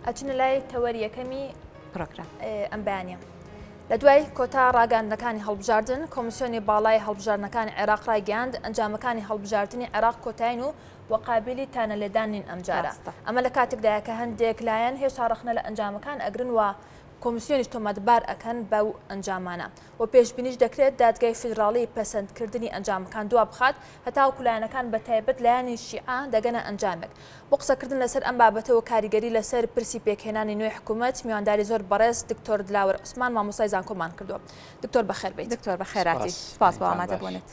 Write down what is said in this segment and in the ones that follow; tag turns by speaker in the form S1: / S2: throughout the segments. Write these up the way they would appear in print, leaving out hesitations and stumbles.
S1: ئەچنە لای تەوەری یەکەمی پرۆگرام ئەم بەیانە. لە دوای کۆتا ڕاگەاندنەکانی هەڵبژاردن، کۆمیسیۆنی باڵای هەڵبژاردنەکانی عێراق ڕایگەیاند، ئەنجامەکانی هەڵبژاردنی عێراق کۆتایین و و قابیلی تانەلێدان نین ئەمجارە. ئەمە لە کاتێکدایە کە هەندێک لایەن هێشتا ڕەخنە لە ئەنجامەکان ئەگرن و کۆمیسیۆنیش تۆمەتبار ئەکەن بەو ئەنجامانە و پێشبینیش دەکرێت دادگای فیدراڵی پەسەندکردنی ئەنجامەکان دوابخات هەتاوەکو لایەنەکان بەتایبەت لایەنی شیعە دەگەنە ئەنجامێک. بۆ قسەکردن لەسەر ئەم بابەتە و کاریگەری لەسەر پرسی پێکهێنانی نوێی حکومەت میوانداری زۆر بەڕێز دکتۆر دلاوەر عوسمان مامۆستای زانکۆمان کردووە. دکتۆر بەخێر بێیت.
S2: دکتۆر بەخێراتی. سپاس بۆ ئامادەبوونت.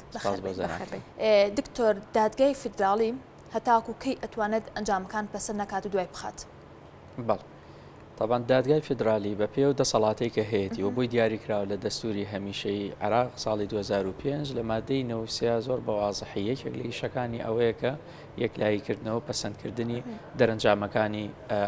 S1: دکتۆر دادگای فیدراڵی هەتاکو کەی ئەتوانێت ئەنجامەکان پەسەند نەکات و دوای بخات؟
S3: بەڵێ. تەبعەن دادگای فیدرالی بە پێی ئەو دەسەڵاتەی کە هەیەتی و بۆی دیاری کراوە لە دەستوری هەمیشەیی عێراق ساڵی 2005 لە مادەی 93 زۆر بە وازحی یەکێک لە ئیشەکانی ئەوەیە کە یەکلاییکردنەوە پەسەندکردنی دەرەنجامەکانی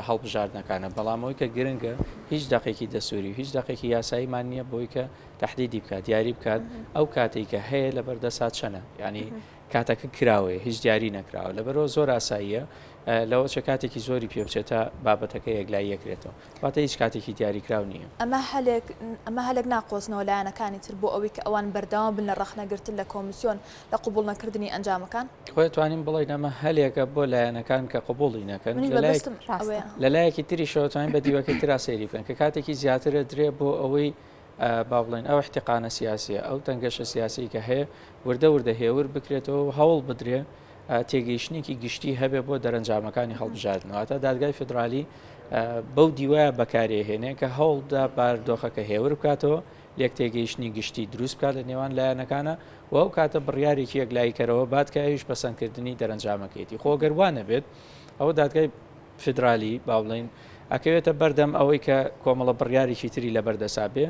S3: هەڵبژاردنەکانە بەڵام ئەوەی کە گرنگە هیچ دەقێکی دەستوری و هیچ دەقێکی یاساییمان نییە بۆی کە تهدیدی بکات دیاری بکات ئەو کاتێک کە هەیە لە بەردەسا چەنە ینی کاتەکە کراوەیە هیچ دیاری نەکراوە لەبەرەوە زۆر ئاساییە لەوە چێ کاتێکی زۆری پێ بچێت تا بابەتەکە یەکلایی یەکرێتەوە واتە هیچ کاتێکی دیاریکراو نییە.
S1: ئەمە هەلێک ئەمە هەلێک ناقۆزنەوە لایەنەکانی تر بۆ ئەوەی کە ئەوان بەردەوام بن لە ڕەخنەگرتن لە کۆمیسیۆن لە قبوڵ نەکردنی ئەنجامەکان؟
S3: خۆی توانین بڵێین ئەمە هەلێکە بۆ لایەنەکان کە قبوڵی نەکەن
S1: منیش مەبەستم ئەوەیە.
S3: لە لایەکی تریشەوە توانین بە دیوەکەی ترا سەیری بکەن کە کاتێکی زیاترە درێ بۆ ئەوەی با بڵێین ئەو احتقانە سیاسیە ئەو تەنگەشە سیاسی کە هەیە وردە وردە هێور بکرێتەوە و هەوڵ بدرێ تێگەیشتنێکی گشتی هەبێ بۆ دەرەنجامەکانی هەڵبژاردن واتە دادگای فدرالی بەو دیوایە بەکارێهێنێ کە هەوڵدا باردۆخەکە هێور بکاتەوە لێک تێگەیشتنی گشتی دروست بکات لە نێوان لایەنەکانە و ئەو کاتە بڕیارێکی یەکلاییکەرەوە بات کە ئەویش پەسەندکردنی دەرەنجامەکەیەتی خۆ گەر وا نەبێت ئەوە دادگای فیدرالی با بڵێین ئەکەوێتە بەردەم ئەوەی کە کۆمەڵە بڕیارێکی تری لەبەردەسا بێ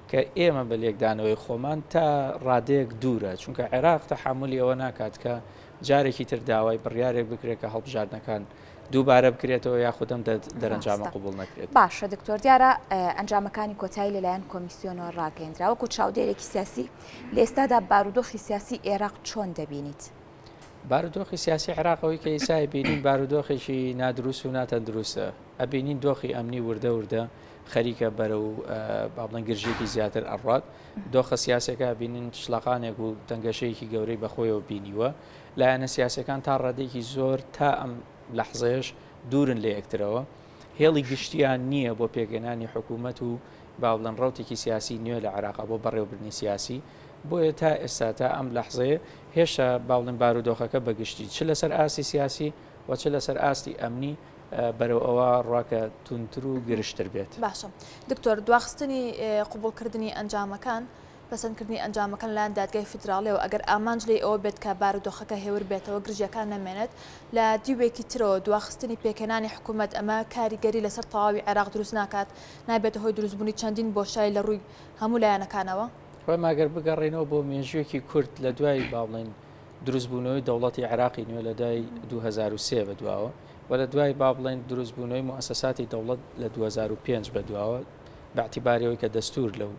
S3: کە ئێمە بە لێکدانەوەی خۆمان تا ڕادەیەک دوورە چونکە عێراق تەحەمولی ئەوە ناکات کە جارێکی تر داوای بڕیارێک بکرێت کە هەڵبژاردنەکان دووبارە بکرێتەوە یاخود ئەم دەرەنجامە قبوڵ نەکرێت.
S2: باشە دکتۆر دیارە ئەنجامەکانی کۆتایی لەلایەن کۆمیسیۆنەوە ڕاگەیەندرا وەکو چاودێرێکی سیاسی لە ئێستادا بارودۆخی سیاسی ئێراق چۆن دەبینیت؟
S3: بارودۆخی سیاسی عێراق ئەوەی کە ئیسا ئەیبینین بارودۆخێکی نادروست و ناتەندروستە ئەبینین دۆخی ئەمنی وردە وردە خەریکە بەرەو با بڵێن گرژێکی زیاتر ئەڕات دۆخە سیاسەکە بینین شڵەقانێک و تەنگەشەیەکی گەورەی بەخۆیەوە بینیوە لایەنە سیاسەکان تا ڕادێکی زۆر تا ئەم لەحزەیەش دوورن لە یەکترەوە هێڵی گشتیان نییە بۆ پێکهێنانی حکوومەت و با بڵێن ڕەوتێکی سیاسی نوێ لە عێراقا بۆ بەڕێوەبردنی سیاسی بۆیە تا ئێستا تا ئەم لەحزەیە هێشتا با بڵێن بارودۆخەکە بە گشتی چ لەسەر ئاستی سیاسی و چ لەسەر ئاستی ئەمنی بەرەو ئەوە ڕوا کە توندتر و گرژتر بێت.
S1: باشە دکتۆر دواخستنی قبوڵکردنی ئەنجامەکان، پەسەندکردنی ئەنجامەکان لەلایەن دادگای فیدراڵیەوە ئەگەر ئامانج لێی ئەوە بێت کە بارودۆخەکە هێور بێتەوە گرژیەکان نەمێنێت، لە دیوێکی ترەوە دواخستنی پێکهێنانی حکومەت ئەمە کاریگەری لەسەر تەواوی عێراق دروست ناکات، نابێتە هۆی دروستبوونی چەندین بۆشای لە ڕووی هەموو لایەنەکانەوە؟
S3: خۆی ماگەر بگەڕێینەوە بۆ مێژوویەکی کورت لە دوای با بڵێین دروستبوونەوەی دەوڵەتی عێراقی نوێ لە دوای 2003 بە دواوە و لە دوای با بڵێین دروستبوونەوەی موئەسەساتی دەوڵەت لە 2005 بە دواوە بە اعتیباری ئەوەی کە دەستوور لەو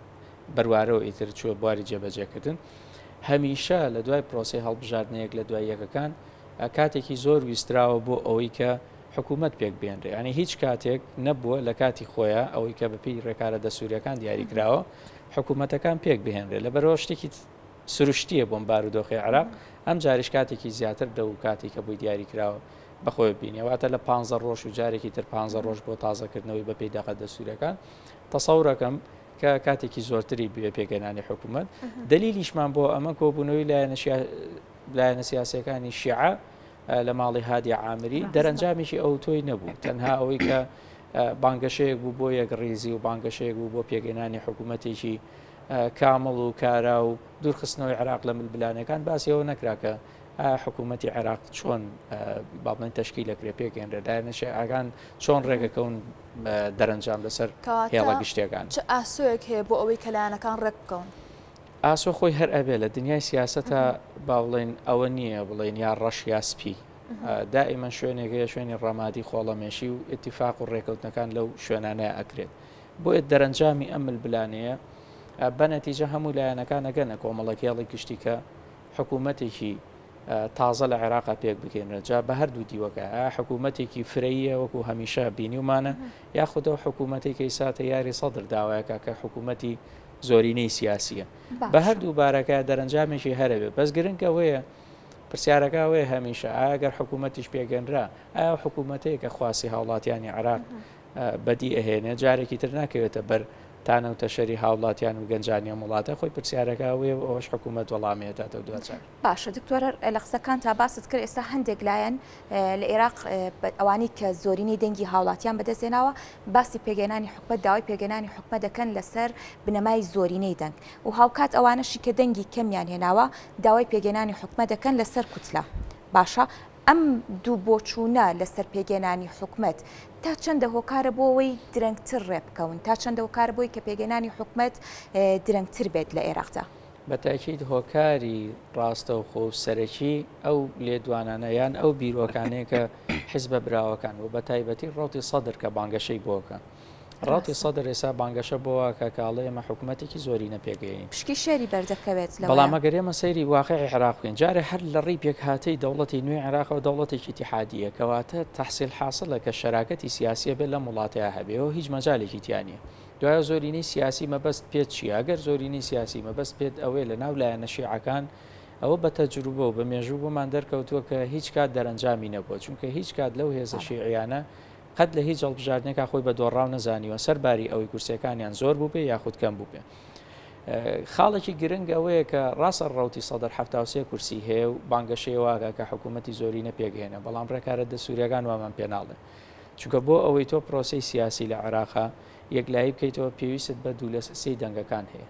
S3: بەروارەوە ئیتر چووە بواری جێبەجێکردن هەمیشە لە دوای پرۆسەی هەڵبژاردنە یەک لە دوای یەکەکان کاتێکی زۆر ویستراوە بۆ ئەوەی کە حکوومەت پێک بێنرێ یعنی هیچ کاتێک نەبووە لە کاتی خۆیان ئەوەی کە بەپێی ڕێکارە دەستووریەکان دیاری کراوە حکوومەتەکان پێک بهێنرێ لەبەرەوە شتێکی سروشتیە بۆم بارودۆخی عێراق ئەم جاریش کاتێکی زیاتر لەو کاتی کە بۆی دیاری کراوە بەخۆی بینی واتە لە پ ڕۆژ و جارێکی تر پ ڕۆژ بۆ تازەکردنەوەی بەپێی دەقە دەستوورەکان تەسەورەکەم کە کاتێکی زۆرتری بوێ پێکهێنانی حکوومەت دەلیلیشمان بۆ ئەمە کۆبوونەوەی لایەنە سیاسەکانی شیعە لە ماڵی هادی عامری دەرەنجامێکی ئەو تۆی نەبوو تەنها ئەوەی کە بانگەشەیەک بوو بۆ یەک ڕیزی و بانگەشەیەک بوو بۆ پێکهێنانی حکوومەتێکی کامڵ و کارا و دوورخستنەوەی عێراق لە ململانێکان باسی ئەوە نەکرا کە ئایا حکوومەتی عێراق چۆن با بڵێن تەشکیل دەکرێت پێکهێنرێت لایەنە شیعەکان چۆن ڕێگەکەون دەرەنجام لەسەر هێڵە گشتیەکان.
S1: چ ئاسۆیەک هەیە بۆ ئەوەی کە لایەنەکان ڕێک بکەون؟
S3: ئاسۆ خۆی هەر ئەبێ لە دنیای سیاسەتە با بڵێن ئەوە نییە بڵێن یا ڕەش یا سپی دائیمەن شوێنێک هەیە شوێنی ڕەمادی خۆڵەمێشی و ئیتیفاق و ڕێکەوتنەکان لەو شوێنانەیە ئەکرێت بۆیە دەرەنجامی ئەم ململانێیە بە نەتیجە هەموو لایەنەکان ئەگەنە کۆمەڵێک هێڵی گشتی کە حکوومەتێکی تازە لە عێراقا پێک بهێنرێت جا بە هەردوو دیوەکە ئایا حکوومەتێکی فرەییە وەکو هەمیشە بینیومانە یاخود ئەو حکوومەتێک کە ئیسا تەیاری سەدر داوایەکە کە حکوومەتی زۆرینەی سیاسیە بە هەردوو بارەکە دەرەنجامێکی هەرەبێ بەس گرنگ ئەوەیە پرسیارەکە ئەوەیە هەمیشە ئایا گەر حکوومەتیش پێگەنرا ئایا حکوومەتەیە کە خواستی هاوڵاتیانی عێراق بەدی ئەهێنێ جارێکی تر ناکەوێتە بەر تانە و تەشەری هاوڵاتیان و گەنجانی ئەم وڵاتە خۆی پرسیارەکە ئەوەیە و ئەوەش حکوومەت وەڵامی ئەداتەوە دواجار.
S2: باشە دکتۆر لە قسەکانتا باست کرد ئێستا هەندێک لایەن لە ئێراق ئەوانەی کە زۆرینەی دەنگی هاوڵاتیان بەدەستهێناوە باسی پێگەێنانی حکومەت داوای پێگەێنانی حکومەت دەکەن لەسەر بنەمای زۆرینەی دەنگ و هاوکات ئەوانەشی کە دەنگی کەمیان هێناوە داوای پێگەێنانی حکومەت دەکەن لەسەر کوتلە باشە ئەم دوو بۆچوونە لەسەر پێکهێنانی حکومەت تا چەندە هۆکارە بۆ ئەوەی درەنگتر ڕێبکەون، تا چەندە هۆکارە بۆی کە پێکهێنانی حکومەت درەنگتر بێت لە ئێراقدا؟
S3: بە تاکید هۆکاری ڕاستەوخۆ و سەرەکی ئەو لێدوانانە یان ئەو بیرۆکانەیە کە حیزبە براوەکان و بە تایبەتی ڕەوتی سەدر کە بانگەشەی بۆکە. ڕەوتی سەدر ئێستا بانگەشە بۆ واکا کە ئەڵێ ئێمە حکوومەتێکی زۆرینە پێکەین.
S2: پشکی شێری بەردەکەوێت لەوەیە.
S3: بەڵام ئەگەر ئێمە سەیری واقعی عێراق بکەین، جارێ هەر لە ڕێی پێکهاتەی دەوڵەتی نوێی عێراقەوە دەوڵەتێکی ئیتیحادییە، کەواتە تەحسیل حاسڵە کە شەراکەتی سیاسییە بێ لەم وڵاتەیا هەبێ و هیچ مەجالێکی تیا نییە. دوایە زۆرینەی سیاسی مەبەست پێت چییە؟ ئەگەر زۆرینەی سیاسی مەبەست پێت ئەوەیە لە ناو لایەنە شیعەکان، ئەوە بە تەجروبە و بە مێژوو بۆمان دەرکەوتووە کە هیچ کات دەرەنجامی نەبووە، چونکە هیچ کات لەو هێزە شیعیانە قەت لە هیچ هەڵبژاردنێکا خۆی بە دۆڕاو نەزانیوە سەر باری ئەوەی کورسیەکانیان زۆر بووبێ یاخود کەم بووبێ. خاڵێکی گرنگ ئەوەیە کە ڕاستە ڕەوتی سەدر 73 کورسی هەیە و بانگەشەی واکە کە حکوومەتی زۆرینە پێکهێنە بەڵام ڕێکارە دەستوریەکان وامان پێناڵێ چونکە بۆ ئەوەی تۆ پرۆسەی سیاسی لە عێراقا یەکلایی بکەیتەوە پێویستت بە دوو لە سێی دەنگەکان هەیە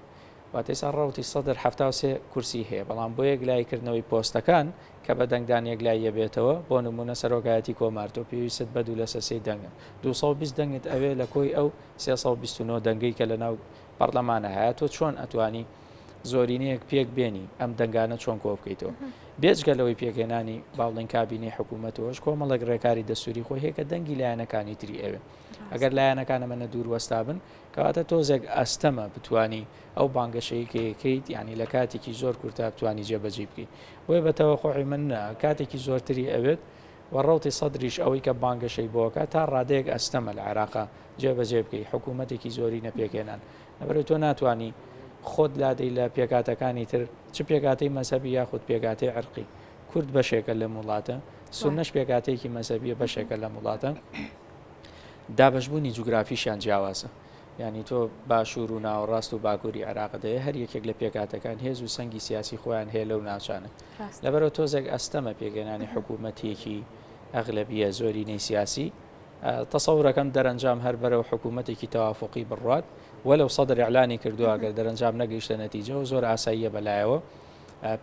S3: واتە ئێستا ڕەوتی سەدر 73 کورسی هەیە بەڵام بۆ یەکلاییکردنەوەی پۆستەکان کە بە دەنگدان یەکلاییەبێتەوە، بۆ نموونە سەرۆکایەتی کۆمار تۆ پێویستت بە دوو لەسەر سێی دەنگە، 220 دەنگت ئەوێ لە کۆی ئەو 329 دەنگەی کە لەناو پەڕلەمانە هەیە، تۆ چۆن ئەتوانی زۆرینەیەک پێک بێنی ئەم دەنگانە چۆن کۆ بکەیتەوە؟ بێجگە لەوەی پێکهێنانی با بڵێین کابینەی حکوومەتەوەش کۆمەڵێک ڕێکاری دەستووری خۆی هەیە کە دەنگی لایەنەکانی تری ئەوێ. ئەگەر لایەنەکان ئەمەنە دوور وەستابن کەواتە تۆزێک ئەستەمە بتانی ئەو بانگەشەی کە یەکەیت یعنی لە کاتێکی زۆر کورتا بتانی جێبەجێ بکەیت بۆیە بە تەوەقوعی من نا کاتێکی زۆرتری ئەوێت و ڕەوتی سەدریش ئەوەی کە بانگەشەی بۆکە تا ڕادەیەک ئەستەمە لە عێراقا جێبەجێ بکەی حکوومەتێکی زۆری نەپێکهێنان لەبەرئەوەی تۆ ناتوانی خۆت لادەی لە پێکهاتەکانی تر چ پێکهاتەی مەزهەبی یاخود پێکهاتەی عرقی کورد بەشێکە لەم وڵاتە سوننەش پێکهاتەیەکی مەزهەبیە بەشێکە لەم وڵاتە دابەشبوونی جوگرافیشیان جیاوازە یانی تۆ باشوور و ناوەڕاست و باکووری عێراقت هەیە، هەر یەکێک لە پێکهاتەکان هێز و سەنگی سیاسی خۆیان هەیە لەو ناوچانە. لەبەرئەوە تۆزێک ئەستەمە پێکهێنانی حکوومەتێکی ئەغلەبیە، زۆرینەی سیاسی. تەسەورەکەم دەرەنجام هەر بەرەو حکوومەتێکی تەوافوقی بڕوات، وەلەو سەدر ئیعلانی کردووە ئەگەر دەرەنجام نەگەیشتە نەتیجەوە زۆر ئاساییە بەلایەوە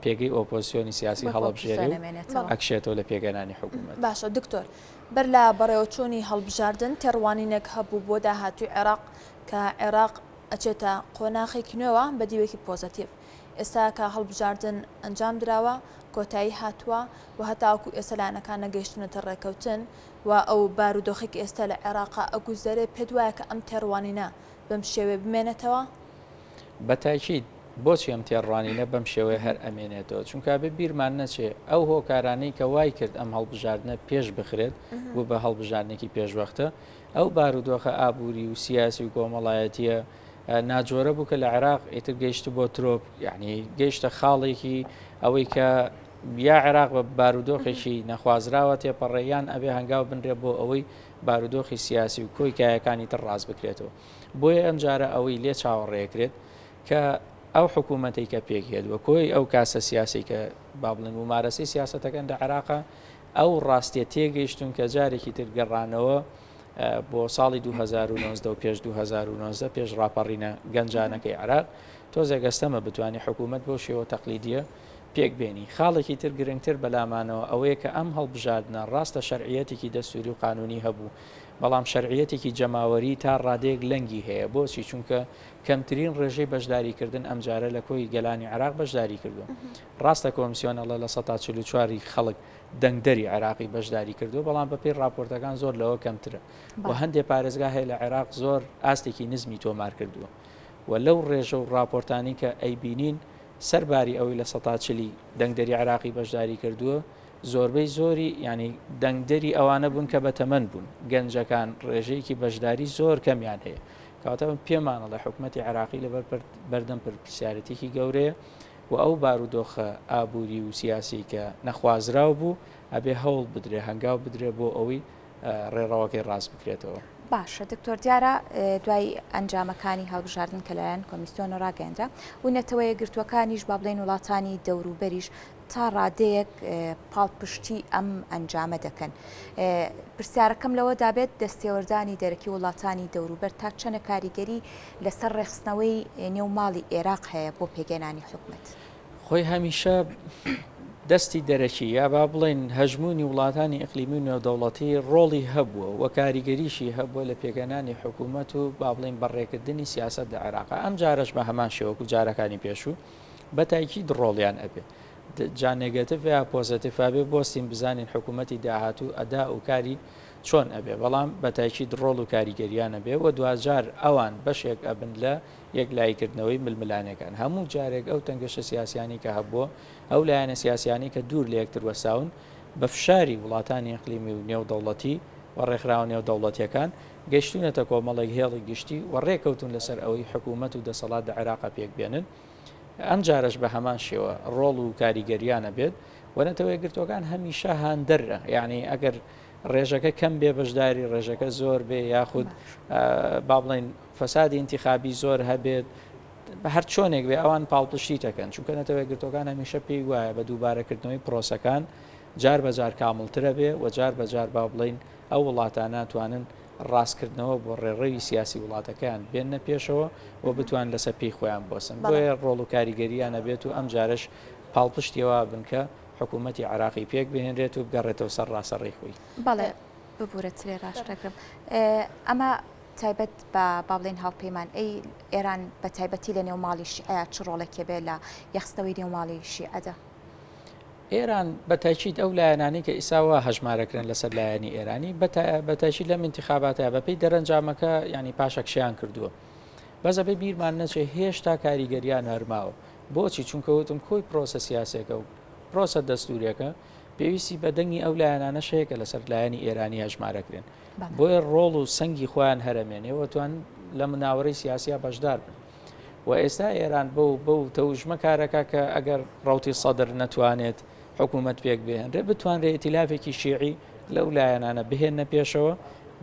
S3: پێگەی ئۆپۆزسیۆنی سیاسی هەڵەبژێرێ و ئەکشێتەوە لە پێکهێنانی حکوومەت.
S1: باشە دکتۆر، بەر لە بەڕێوەچوونی هەڵبژاردن تێڕوانینێک هەبوو بۆ داهاتووی عێراق کە عێراق ئەچێتە قۆناخێکی نوێوە بە دیوێکی پۆزەتیڤ. ئێستا کە هەڵبژاردن ئەنجام دراوە، کۆتایی هاتووە و هەتاوەکو ئێستا لایەنەکان نەگەیشتوونەتە ڕێکەوتن و ئەو بارودۆخەی کە ئێستا لە عێراقا ئەگوزەرێ، پێت وایە کە ئەم تێڕوانینە بەم شێوەیە بمێنێتەوە؟
S3: بە تاکید، بۆچی ئەم تێڕوانینە بەم شێوەیە هەر ئەمێنێتەوە؟ چونکە ئەبێ بیرمان نەچێ ئەو هۆکارانەی کە وای کرد ئەم هەڵبژاردنە پێش بخرێت بوو بە هەڵبژاردنێکی پێشوەختە، ئەو بارودۆخە ئابووری و سیاسی و کۆمەڵایەتییە ناجۆرە بوو کە لە عێراق ئیتر گەیشتبووە ترۆپ، یعنی گەیشتە خاڵێکی ئەوەی کە یا عێراق بە بارودۆخێکی نەخوازراوە تێپەڕێ یان ئەبێ هەنگاو بنرێ بۆ ئەوەی بارودۆخی سیاسی و کۆی کایەکانی تر ڕاست بکرێتەوە. بۆیە ئەمجارە ئەوەی لێ چاوەڕێکرێت کە ئەو حکوومەتەی کە پێکهێت و کۆی ئەو کاسە سیاسی کە با بڵێن ممارەسەی سیاسەتەکەن لە عێراقا ئەو ڕاستیە تێگەیشتون کە جارێکی تر گەڕانەوە بۆ ساڵی 2019 و پێش 2019 پێش ڕاپەڕینە گەنجانەکەی عێراق تۆزێک ئەستەمە بتوانانی حکوومەت بۆ شێوە تەقلیدیە پێک بێنی. خاڵێکی تر گرنگتر بەلامانەوە ئەوەیە کە ئەم هەڵبژاردنە ڕاستە شەرعیەتێکی دەستوری و قانونی هەبوو، بەڵام شەرعیەتێکی جەماوەری تا ڕادەیەک لەنگی هەیە، بۆچی؟ چونکە کەمترین ڕێژەی بەشداریکردن ئەمجارە لە کۆی گەلانی عێراق بەشداری کردووە. ڕاستە کۆمسیۆن ئەڵێ 44% ی خەڵک دەنگدەری عێراقی بەشداری کردووە، بەڵام بەپێی ڕاپۆرتەکان زۆر لەوە کەمترە و هەندێ پارێزگا هەیە لە عێراق زۆر ئاستێکی نزمی تۆمار کردووە و لەو ڕێژە و ڕاپۆرتانەی کە ئەیبینین سەرباری ئەوەی 40% دەنگدەری عێراقی بەشداری کردووە، زۆربەی زۆری یانی دەنگدەری ئەوانە بوون کە بەتەمەن بوون، گەنجەکان ڕێژەیەکی بەشداری زۆر کەمیان هەیە. کەواتە ئەمە پێمان ئەڵێ حکومەتی عێراقی لەبەر بەردەم پرپرسیارێتیەکی گەورەیە و ئەو بارودۆخە ئابووری و سیاسی کە نەخوازراو بوو ئەبێ هەوڵ بدرێ هەنگاو بدرێ بۆ ئەوەی ڕێڕەوەکەی ڕاست بکرێتەوە.
S2: باشە دکتۆر دیارە دوای ئەنجامەکانی هەڵبژاردن کە لەلایەن کۆمیسیۆنەوە ڕاگەیەندرا و نەتەوەیەکگرتووەکانیش با بڵێین وڵاتانی دەوروبەریش تا ڕادەیەک پاڵپشتی ئەم ئەنجامە دەکەن. پرسیارەکەم لەوەدا بێت دەستێوەردانی دەرەکی وڵاتانی دەوروبەر تا چەنە کاریگەری لەسەر ڕێکخستنەوەی نێو ماڵی ئێراق هەیە بۆ پێکهێنانی حکومەت؟
S3: خۆی هەمیشە دەستی دەرەکی یا با بڵێین هەژموونی وڵاتانی ئیقلیمی و نێودەوڵەتی ڕۆڵی هەبووە و کاریگەریشی هەبووە لە پێکهێنانی حکوومەت و با بڵێین بەڕێکردنی سیاسەت لە عێراق. ئەم جارەش بە هەمان شێوە وەکوو جارەکانی پێشوو بە تاکید ڕۆڵیان ئەبێ. جا نێگەتیڤ یا پۆزەتیڤ ئەبێ بۆستین بزانین حکوومەتی داهاتوو ئەدا و کاری چۆن ئەبێ، بەڵام بە تاکید ڕۆڵ و کاریگەریان ئەبێ و دواجار ئەوان بەشێک ئەبن لە یەکلاییکردنەوەی ململانێکان. هەموو جارێک ئەو تەنگەشە سیاسیانەی کە هەبووە، ئەو لایەنە سیاسیانەی کە دوور لە یەکتر وەستاون، بە فشاری وڵاتانی ئیقلیمی و نێودەوڵەتی و ڕێکخراوە نێودەوڵەتییەکان، گەیشتوونەتە کۆمەڵێک هێڵی گشتی و ڕێکەوتوون لەسەر ئەوەی حکوومەت و دەسەڵات لە عێراقا پێکبێنن. ئەمجارەش بە هەمان شێوە ڕۆڵ و کاریگەرییان ئەبێت و نەتەوە یەکگرتووەکان هەمیشە هاندەرە، یانی ئەگەر ڕێژەکە کەم بێ بەشداری ڕێژەکە زۆر بێ یاخود با بڵێین فەسادی ئینتیخابی زۆر هەبێت هەر چۆنێک بێ ئەوان پاڵپشتی دەکەن چونکە نەتەوە یەکگرتووەکان هەمیشە پێی وایە بە دووبارەکردنەوەی پرۆسەکان جار بە جار کامڵترە بێ و جار بە جار با بڵێین ئەو وڵاتانە توانن ڕاستکردنەوە بۆ ڕێڕەوی سیاسی وڵاتەکەیان بێننە پێشەوە و بتوان لەسەر پێی خۆیان بوەستن بۆیە ڕۆڵ و کاریگەرییان ئەبێت و ئەم جارەش پاڵپشتی ئەوە بن کە حکوومەتی عێراقی پێک بهێنرێت و بگەڕێتەوە سەر ڕاستەڕێی خۆی.
S2: بەڵێ ببورە ترێ ڕاشتەگرم ئەمە تایبەت بە با بڵێین هاوپەیمان ئەی ئێران بە تایبەتی لە نێو ماڵی شیعە چ ڕۆڵێکی بێ لە یەخستنەوەی نێو ماڵی شیعەدا؟
S3: ئێران بە تاکید ئەو لایەنانەی کە ئیسا وا هەژمارەکرێن لەسەر لایەنی ئێرانی بە تاکید لەم ئینتخاباتە بەپێی دەرەنجامەکە ینی پاشەکشیان کردووە بەس ئەبێ بیرمان نەچێ هێشتا کاریگەریان هەرماوە بۆچی چونکە وتم کۆی پرۆسە سیاسەکە و پرۆسە دەستوریەکە پێویستی بە دەنگی ئەو لایەنانە شەیە کە لەسەر لایەنی ئێرانی هەژمارەکرێن بۆیە ڕۆڵ و سەنگی خۆیان هەرەمێنێ و توان لە مناوەرەی سیاسیا بەشدار بن و ئێستا ئێران بەو بەو تەوژمە کارەکە کە ئەگەر ڕوتی سەدر نەتوانێت حکوومەت پێک بهێنرێ بتوانرێ ئیتیلافێکی شیعی لەو لایەنانە بهێنە پێشەوە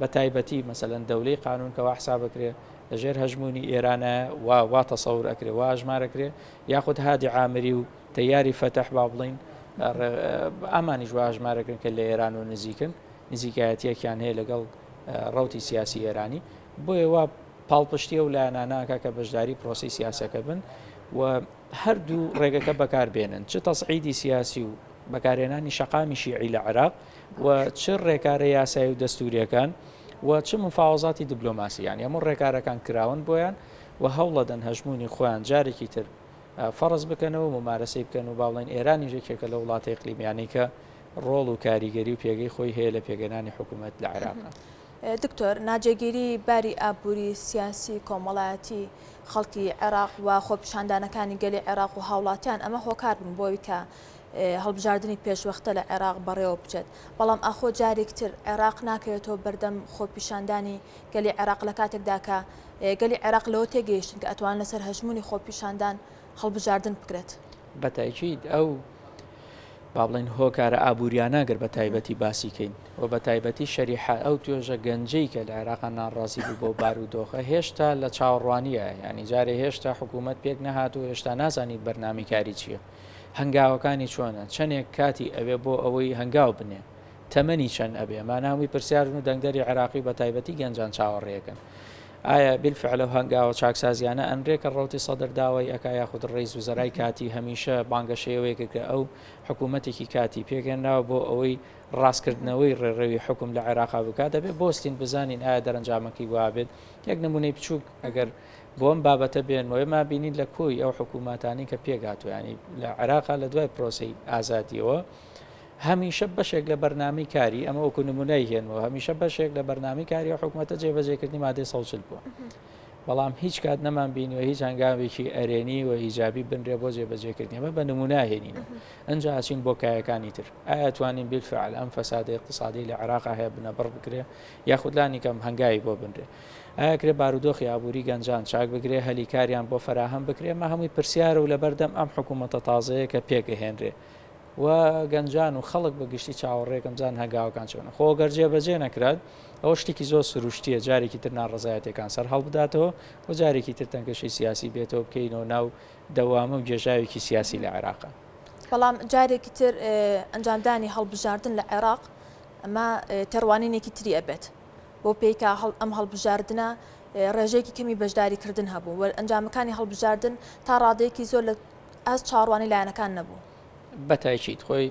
S3: بە تایبەتی مەسەلەن دەولەی قانون کەوا حساب بکرێ لەژێر هەژمونی ئێرانە وا وا تەسەور ئەکرێ وا ئەژمارەکرێ یاخود هادی عامری و تەیاری فەتح با بڵین ئامانیش وا ئەژمارەکرن کە لە ئێران و نزیکن نزیکایەتیەکیان هەیە لەگەڵ ڕوتی سیاسی ئێرانی بۆیە وا پاڵپشتی ئەو لایەنانە ئەکا کە بەشداری پرۆسەی سیاسەکە بن و هەردوو ڕێگەکە بەکاربێنن چ تەسعیدی سیاسی و بەکارهێنانی شەقامی شیعی لە عێراق و چ ڕێکارە یاسایی و دەستوریەکان و چ مفاوەزاتی دبلۆماسی یانی هەموو ڕێکارەکان کراون بۆیان و هەوڵەدەن هەژموونی خۆیان جارێکی تر فەرز بکەنەوە و ممارەسەی بکەن و با بڵێن ئێرانیش یەکێکە لە وڵاتە ئیقلیمیانەی کە ڕۆڵ و کاریگەری و پێگەی خۆی هەیە لە پێگەنانی حکوومەت لە عێراق.
S1: دکتۆر، ناجێگیری باری ئابووری، سیاسی، کۆمەڵایەتی خەڵکی عێراق و خۆپیشاندانەکانی گەلی عێراق و هاوڵاتیان ئەمە هۆکار بوون بۆ ئەوی کە هەڵبژاردنی پێشوەختە لە عێراق بەڕێوە بچێت بەڵام ئاخۆ جارێک تر عێراق ناکەوێتەوە بەردەم خۆپیشاندانی گەلی عێراق لە کاتێکدا کە گەلی عێراق لەوە تێگەیشتن کە ئەتوان لەسەر هەژموونی خۆپیشاندان هەڵبژاردن بکرێت.
S3: بەتاکید ئەو با بڵێین هۆکارە ئابووریانە گەر بە تایبەتی باسی کەین و بە تایبەتی شەریحە ئەو توێژە گەنجەی کە لە عێراقا ناڕازی بوو بەو بارودۆخە هێشتا لە چاوەڕوانیە ینی جارێ هێشتا حکوومەت پێک نەهات و هێشتا نازانیت بەرنامی کاری چییە هەنگاوەکانی چۆنە چەندێک کاتی ئەوێ بۆ ئەوەی هەنگاو بنێ تەمەنی چەند ئەبێ ئەمانە هەمووی پرسیارن و دەنگدەری عێراقی و بەتایبەتی گەنجان چاوەڕێیەکەن ئایا بیلفعل ئەو هەنگاوە چاکسازیانە ئەنرێ کە ڕەوتی سەدر داوای ئەکا یاخود ڕەئیس وزەرای کاتی هەمیشە بانگەشەی ئەوەی کرد کە ئەو حکوومەتێکی کاتی پێکهێنراوە بۆ ئەوەی ڕاستکردنەوەی ڕێڕەوی حوکم لە عێراقا بکات دەبێت بۆستین بزانین ئایا دەرەنجامەکەی وابێت یەک نمونەی بچووک ئەگەر بۆ ئەم بابەتە بێنمەوە ئێمە بینین لە کۆی ئەو حکوومەتانی کە پێکهاتووە ینی لە عێراقا لە دوای پرۆسەی ئازادیەوە هەمیشە بەشێک لە بەرنامەی کاری، ئەمە وەکو نمونەی هێنمەوە، هەمیشە بەشێک لە بەرنامەی کاری ئەو حکومەتە جێبەجێکردنی مادەی 140 بووە. بەڵام هیچ کات نەمان بینیوە هیچ هەنگاوێکی ئەرێنی و ئیجابی بنرێ بۆ جێبەجێکردنی ئەمە بە نمونە هێنینەوە ئەنجا ئەچین بۆ کایەکانی تر ئایا توانین بالفعل ئەم فەسادە اقتصادی لە عێراقا هەیە بنەبڕ بکرێ یاخود لانی کەم هەنگاوی بۆ بنرێ ئایا کرێ بارودۆخی ئابووری گەنجان چاک بکرێ هەلی کاریان بۆ فەراهەم بکرێ ئەمە هەمووی پرسیارە و لەبەردەم ئەم حکوومەتە تازەیە کە پێکەهێنرێ و گەنجان و خەڵک بە گشتی چاوەڕێکم بزانن هەنگاوەکان چۆنە خۆ گەر جێبەجێ نەکرات ئەوە شتێکی زۆر سروشتیە جارێکی تر ناڕەزایەتەکان سەر هەڵبداتەوە و جارێکی تر تەنگەشەی سیاسی بێتەوە بکەینەوە ناو دەوامە و گێژاوێکی سیاسی لە عێراق.
S1: بەڵام جارێکی تر ئەنجامدانی هەڵبژاردن لە عێراق ئەمە تێڕوانینێکی تری ئەبێت بۆ پێی کە ئەم هەڵبژاردنە ڕێژەیەکی کەمی بەشداریکردن هەبوو و ئەنجامەکانی هەڵبژاردن تا ڕادەیەکی زۆر لە ئاست چاوەڕوانی لایەنەکان نەبوو.
S3: بەتاکید خۆی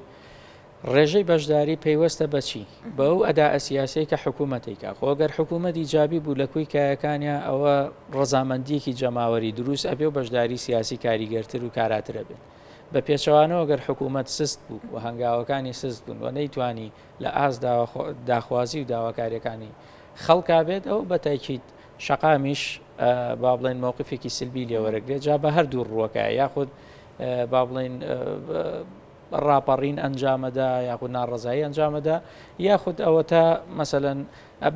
S3: ڕێژەی بەشداری پەیوەستە بە چی؟ بەو ئەداء سیاسیەی کە حکوومەت ئەیکا. خۆ گەر حکوومەت ئیجابی بوو لە کۆی کایەکانیا ئەوە ڕەزامەندییەکی جەماوەری دروست ئەبێ و بەشداری سیاسی کاریگەرتر و کاراتر ئەبێت. بە پێچەوانەوە گەر حکوومەت سست بوو و هەنگاوەکانی سست بوون و نەیتوانی لە ئاست داخوازی و داواکارییەکانی خەڵکا بێت ئەو بە تاکید شەقامیش با بڵێن مەوقفێکی سلبی لێ وەرەگرێت جا بە هەردوو ڕووەکە یاخود با بڵێن ڕاپەڕین ئەنجامەدا یاخود ناڕەزایی ئەنجامەدا یاخود ئەوە تا مەسەەن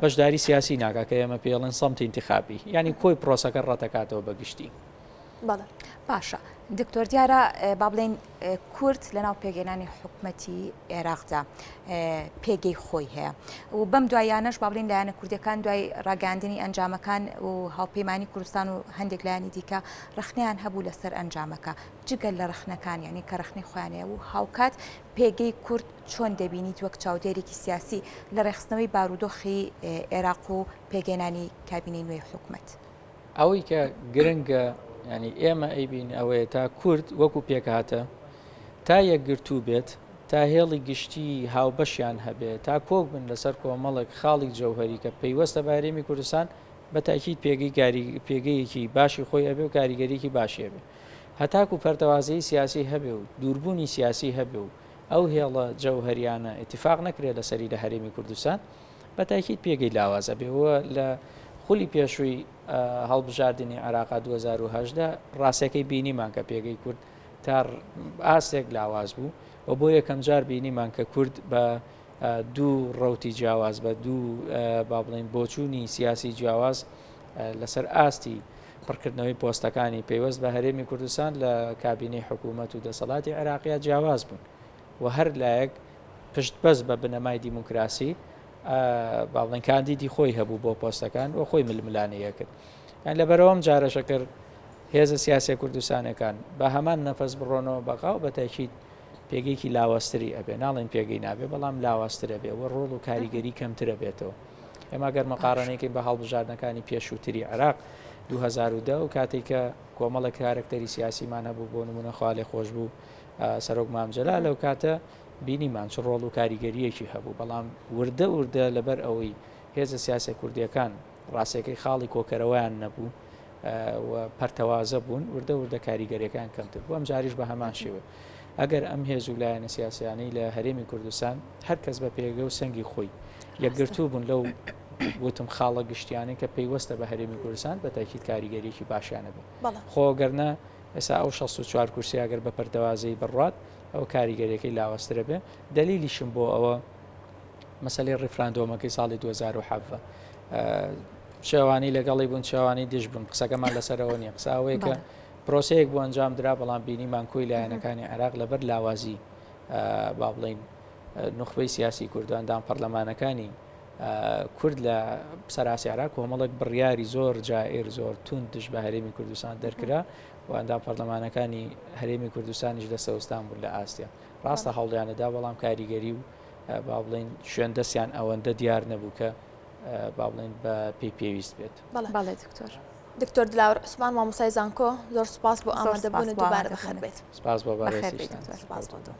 S3: بەشداری سیاسی ناکە کە ئێمە پێڵێن سەمتی انتخابی ینی کۆی پرۆسەکە ڕەتەکاتەوە بەگشتی.
S2: بەڵێ باشە دکتۆر دیارە با بڵێین کورد لەناو پێکهێنانی حکومەتی عێراقدا پێگەی خۆی هەیە و بەم دوایانەش با بڵێین لایەنە کوردەکان دوای ڕاگەاندنی ئەنجامەکان و هاوپەیمانی کوردستان و هەندێک لایەنی دیکە ڕخنیان هەبوو لەسەر ئەنجامەکە جگەل لە ڕخنەکان یعنی کە ڕخنەی خۆیان هەیە و هاوکات پێگەی کورد چۆن دەبینیت وەک چاودێرێکی سیاسی لە ڕێکخستنەوەی بارودۆخی عێراق و پێکهێنانی کابینەی نوێی حکومەت؟
S3: ئەوەی کە گرنگە ینی ئێمە ئەیبین ئەوەیە تا کورد وەکو پێکهاتە تا یەکگرتوو بێت تا هێڵی گشتی هاوبەشیان هەبێ تا کۆک بن لەسەر کۆمەڵێک خاڵی جەوهری کە پەیوەستە بە هەرێمی کوردستان بە تاکید پێگەی پێگەیەکی باشی خۆی ئەبێ و کاریگەریکی باشی ئەبێ هەتاکو پەرتەوازەیی سیاسی هەبێ و دووربوونی سیاسی هەبێ و ئەو هێڵە جەوهریانە ئیتفاق نەکرێت لەسەری لە هەرێمی کوردستان بە تاکید پێگەی لاواز ئەبێ و لە خولی پێشووی هەڵبژاردنی عێراقا 2018 ڕاستەکەی بینیمان کە پێگەی کورد تا ئاستێک لاواز بوو و بۆ یەکەم جار بینیمان کە کورد بە دوو ڕوتی جیاواز بە دوو با بڵێن بۆچوونی سیاسی جیاواز لەسەر ئاستی پڕکردنەوەی پۆستەکانی پەیوەست بە هەرێمی کوردستان لە کابینەی حکوومەت و دەسەڵاتی عێراقیا جیاواز بوون و هەر لایەک پشتبەست بە بنەمای دیموکراسی با بڵێن کاندیدی خۆی هەبوو بۆ پۆستەکان و خۆی ململانێ کرد یان لەبەرەوەم جارەشە کرد هێزە سیاسیە کوردستانەکان بە هەمان نەفەس بڕۆنەوە بەغا و بە تاکید پێگەیەکی لاوازتری ئەبێ ناڵێن پێگەی نابێ بەڵام لاوازترە بێ و ڕۆڵ و کاریگەری کەمترە بێتەوە ئێمە گەر مقارنەیەکەین بە هەڵبژاردنەکانی پێشووتری عێراق 2010 و کاتێک کە کۆمەڵە کارەکتەری سیاسیمان هەبوو بۆ نمونە خوا لێ خۆش بوو سەرۆک مام جەلال لەو کاتە بینیمان چ ڕۆڵ و کاریگەرییەکی هەبوو، بەڵام وردە وردە لەبەر ئەوەی هێزە سیاسیە کوردییەکان ڕاستیەکەی خاڵی کۆکەرەوەیان نەبوو و پەرتەوازە بوون، وردە وردە کاریگەریەکان کەمتر بوو، ئەمجاریش بە هەمان شێوە ئەگەر ئەم هێز و لایەنە سیاسیانەی لە هەرێمی کوردستان هەر کەس بە پێگە و سەنگی خۆی یەکگرتوو بوون لەو وتم خاڵە گشتیانەی کە پەیوەستە بە هەرێمی کوردستان بە تاکید کاریگەریەکی باشیانە بێت. خۆ گەرنا ئێستا ئەو 64 کورسیە گەر بە پەرتەوازەیی بڕوات ئەوە کاریگەریەکەی لاوازترە بێ دەلیلیشم بۆ ئەوە مەسەلەی ڕیفراندۆمەکەی ساڵی 2017 چێوانی لەگەڵی بوون چێوانی دژ بوون قسەکەمان لەسەرەوە نییە قسە ئەوەیە کە پرۆسەیەک بۆ ئەنجام درا بەڵام بینیمان کۆی لایەنەکانی عێراق لەبەر لاوازی با بڵین نوخبەی سیاسی کوردان دام پەرلەمانەکانی کورد لە سەراسی عێراق کۆمەڵێک بڕیاری زۆر جائر زۆر توند دژ بە هەرێمی کوردستان دەرکرا و ئەندام پەرلەمانەکانی هەرێمی کوردستانیش دەستەوەستان بوون لە ئاستیا ڕاستە هەوڵیانەدا بەڵام کاریگەری و با بڵێن شوێن دەستیان ئەوەندە دیار نەبوو کە با بڵێن بە پێی پێویست بێت.
S1: بەڵێ دکتۆر. دکتۆر دلاوەر عوسمان مامۆستای زانکۆ زۆر سوپاس بۆ ئامادەبوونت دووبارە بەخێر بێیت.
S3: سپاس بۆ بەڕێزیشتان.
S1: سپاس بۆ تۆ.